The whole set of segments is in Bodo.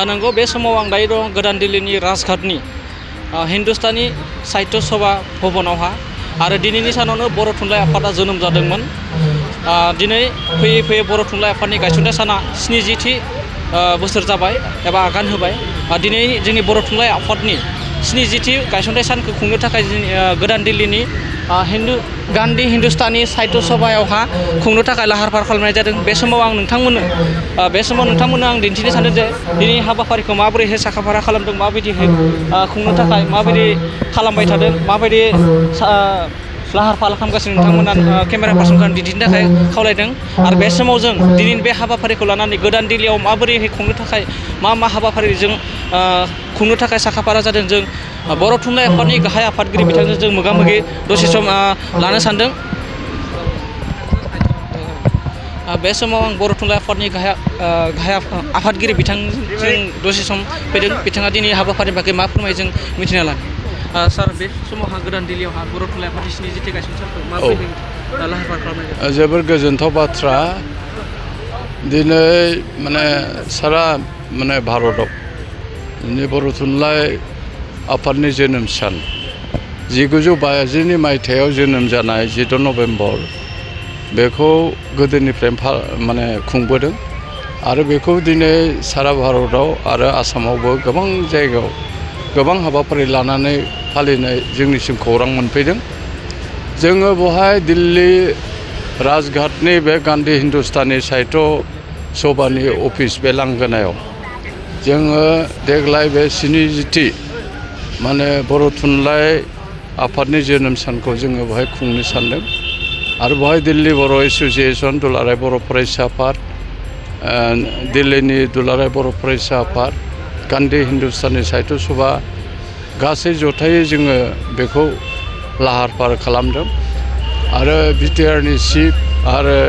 नंगौ बे समाव आं दायो दं गोदान दिल्लीनि राजघाटनि हिन्दुस्तानी साहित्य सभा भवनावहा आरो दिनैनि सानावनो बर' थुनलाइ आफादा जोनोम जादोंमोन। दिनै फैयै फैयै बर' थुनलाइ आफादनि गायसननाय साना 70थि बोसोर जाबाय एबा आगान होबाय। दिनै जोंनि बर' थुनलाइ आफादनि 70थि गायसननाय सानखौ खुंनो थाखाय गोदान दिल्लीनि गान्धी हिन्दुस्तानी साहित्य सभायावहा खुंनो थाखाय लाहार फाहार खालामनाय जादों। बे समाव नोंथांमोननो आं दिन्थिनो सानदों जे दिनैनि हाबाफारिखौ माबोरैहाय साखाफारा खालामदों, माबायदिहाय खुंनो थाखाय माबायदि खालामबाय थादों, माबायदि लाहार फाहार खालामगासिनो नोंथांमोना केमेरा पार्सनखौ दिन्थिनो थाखाय खावलायदों। आरो बे समाव जों दिनैनि बे हाबाफारिखौ लानानै गोदान दिल्लीयाव माबोरैहाय खुंनो थाखाय मा हाबाफारिजों खुंनो थाखाय साखाफारा जादों, जों बर' थुनलाइ आफादनि गाहाय आफादगिरि बिथांजों जों मोगा मोगि दसे सम लानो सानदों। बे समाव आं बर' थुनलाइ आफादनि गाहाय आफादगिरि बिथांजों दसे सम फैदों। बिथाङा दिनै हाबाफारिनि बागै मा फोरमायो जों मिथिना लानो। सार, बे समावहा गोदान दिल्लीयावहा बर' थुनलाइ आफादनि 70थि गायसननाय सानखौ माबोरै लाहार फाहार खालामनाय जादों? जोबोर गोजोनथाव बाथ्रा। दिनै सारा भारताव बर' थुनलाइ आफादनि जोनोम सान 1952 मायथाइयाव जोनोम जानाय 10 नभेम्बर बेखौ गोदोनिफ्राय खुंबोदों आरो बेखौ दिनै सारा भारताव आरो आसामावबो गोबां जायगायाव गोबां हाबाफारि लानानै फालिनाय जोंनिसिम खौरां मोनफैदों। जोङो बेवहाय दिल्ली राजघाटनि बे गान्धी हिन्दुस्तानी साहित्य सभानि अफिस बे लांगोनायाव जोङो देग्लाय बे 70थि बर' थुनलाइ आफादनि जोनोम सानखौ जोङो बेवहाय खुंनो सानदों। आरो बेवहाय दिल्ली बर' एस'सियेसन, दुलाराय बर' फरायसा आफाद, दिल्लीनि दुलाराय बर' फरायसा आफाद, गान्धी हिन्दुस्तानी साहित्य सभा गासै जथायै जोङो बेखौ लाहार फाहार खालामदों। आरो बिटिआरनि चिफ आरो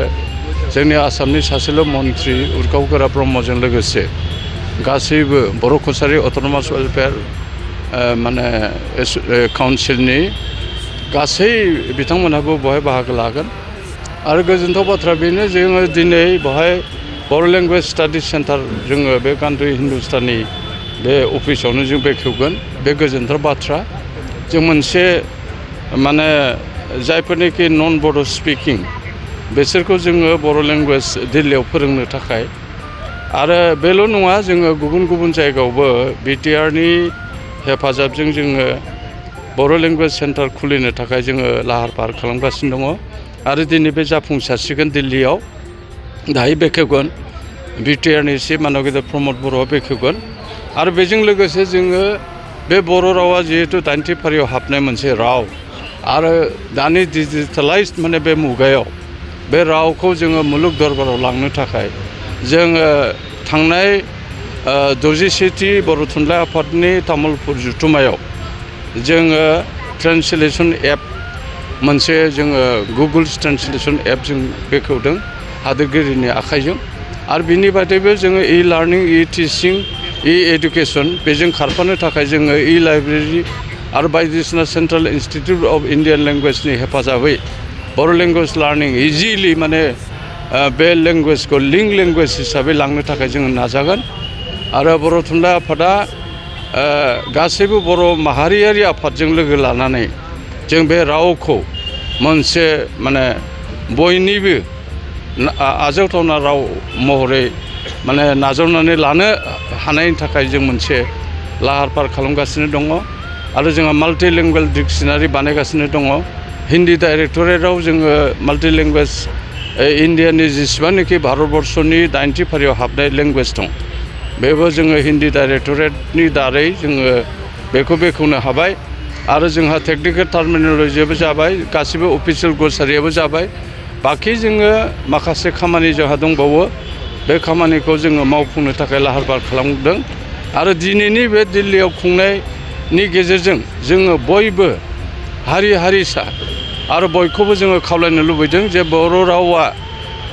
जोंनि आसामनि सासेल' मन्थ्रि उर्खाव गोरा ब्रह्मजों लोगोसे गासैबो बर' कसारि अट'नमास वेलफेयार काउन्सिलनि गासै बिथांमोनहाबो बेवहाय बाहागो लागोन। आरो गोजोनथाव बाथ्रा बेनो, जोङो दिनै बेवहाय बर' लेंगुवेज स्टाडिज सेन्टार जोङो बे गान्धी हिन्दुस्तानी बे अफिसावनो जों बेखेवगोन। बे गोजोनथाव बाथ्रा। जों मोनसे जायफोरनिखि नन बड' स्पिकिं बिसोरखौ जोङो बर' लेंगुवेज दिल्लीयाव फोरोंनो थाखाय, आरो बेल' नङा, जोङो गुबुन गुबुन जायगायावबो बिटिआरनि हेफाजाबजों जोङो बर' लेंगुवेज सेन्टार खुलिनो थाखाय जोङो लाहार फाहार खालामगासिनो दङ। आरो दिनै बे जाफुंसारसिगोन दिल्लीयाव। दायो बेखेवगोन बिटिआरनि चिफ मानगेन्द्र प्रमद बर'आ बेखेवगोन। आरो बेजों लोगोसे जोङो बे बर' रावा जिहेतु 80थि फारियाव हाबनाय मोनसे राव, आरो दानि डिजिटेलाइज्ड बे मुगायाव बे रावखौ जोङो मुलुग दरबाराव लांनो थाखाय जोङो थांनाय 61थि बर' थुनलाइ आफादनि तामुलपुर जथुम्मायाव जोङो ट्रेन्सलेसन एप मोनसे जोङो गुगोल ट्रेन्सलेसन एप जों बेखेवदों हादोरगिरिनि आखाइजों। आरो बिनि बादैबो जोङो लार्निं, टिचिं, एडुकेसन बेजों खारफानो थाखाय जोङो लाइब्रेरि आरो बायदिसिना सेन्ट्रेल इन्सटिटिउट अफ इन्डियान लेंगुवेजनि हेफाजाबै बर' लेंगुवेज लार्निं इजिलि बे लेंगुवेजखौ लिंक लेंगुवेज हिसाबै लांनो थाखाय जोङो नाजागोन। आरो बर' थुनलाइ आफादा गासैबो बर' माहारियारि आफादजों लोगो लानानै जों बे रावखौ मोनसे बयनिबो आजावथावना राव महरै नाजावनानै लानो हानायनि थाखाय जों मोनसे लाहार फाहार खालामगासिनो दङ। आरो जोंहा माल्टि लेंगुवेज डिक्सनारि बानायगासिनो दङ। हिन्दी डाइरेक्टरेटआव जोङो माल्टि लेंगुवेज इन्डियानि जेसेबांनाखि भारतबर्षनि 80थि फारियाव हाबनाय लेंगुवेज दं बेबो जोङो हिन्दी डाइरेक्टरेटनि दारै जोङो बेखौ बेखेवनो हाबाय। आरो जोंहा टेक्निकेल टार्मिनलजियाबो जाबाय, गासिबो अफिसियेल ग्लसारियाबो जाबाय। बाखि जोङो माखासे खामानि जोंहा दंबावो, बे खामानिखौ जोङो मावफुंनो थाखाय लाहार फाहार खालामदों। आरो दिनैनि बे दिल्लीयाव खुंनायनि गेजेरजों जोङो बयबो हारि हारिसा आरो बयखौबो जोङो खावलायनो लुबैदों जे बर' रावा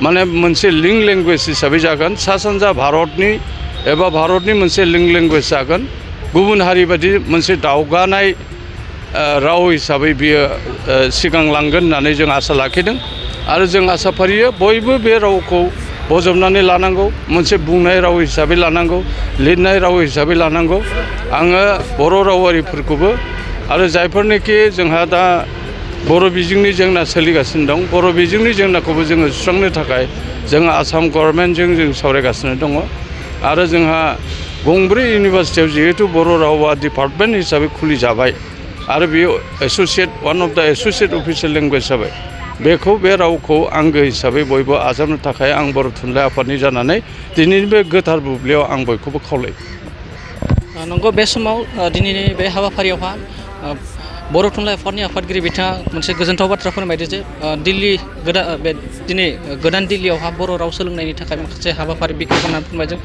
मोनसे लिंक लेंगुवेज हिसाबै जागोन। सा सानजा भारतनि एबा भारतनि मोनसे लिंक लेंगुवेज जागोन। गुबुन हारि बायदि मोनसे दावगानाय राव हिसाबै बियो सिगांलांगोन होननानै जों आसा लाखिदों। आरो जों आसा फारियो बयबो बे रावखौ बजबनानै लानांगौ मोनसे बुंनाय राव हिसाबै लानांगौ लिरनाय राव हिसाबै लानांगौ आङो बर' रावारिफोरखौबो आरो जायफोरनोखि जोंहा दा बर' बिजोंनि जेंना सोलिगासिनो दं बर' बिजोंनि जेंनाखौबो जोङो सुस्रांनो थाखाय जोङो आसाम गभर्नमेन्टजों जों सावरायगासिनो दङ आरो जोंहा गंब्रै इउनिभारसिटियाव जिहेतु बर' रावा डिपार्टमेन्ट हिसाबै खुलिजाबाय आरो बेयो one of the associate official language जाबाय बेखौ बे रावखौ आंगो हिसाबै बयबो आजावनो थाखाय आं बर' थुनलाइ आफादनि जानानै दिनैनि बे गोथार बुब्लियाव आं बयखौबो खावलायो नंगौ बे समाव दिनैनि बे हाबाफारियावहा बर' थुनलाइ आफादनि आफादगिरि बिथाङा मोनसे गोजोनथाव बाथ्रा फोरमायदो जे दिल्ली दिनै गोदान दिल्लीयावहा बर' राव सोलोंनायनि थाखाय माखासे हाबाफारि बिखायफ होननानै फोरमायदों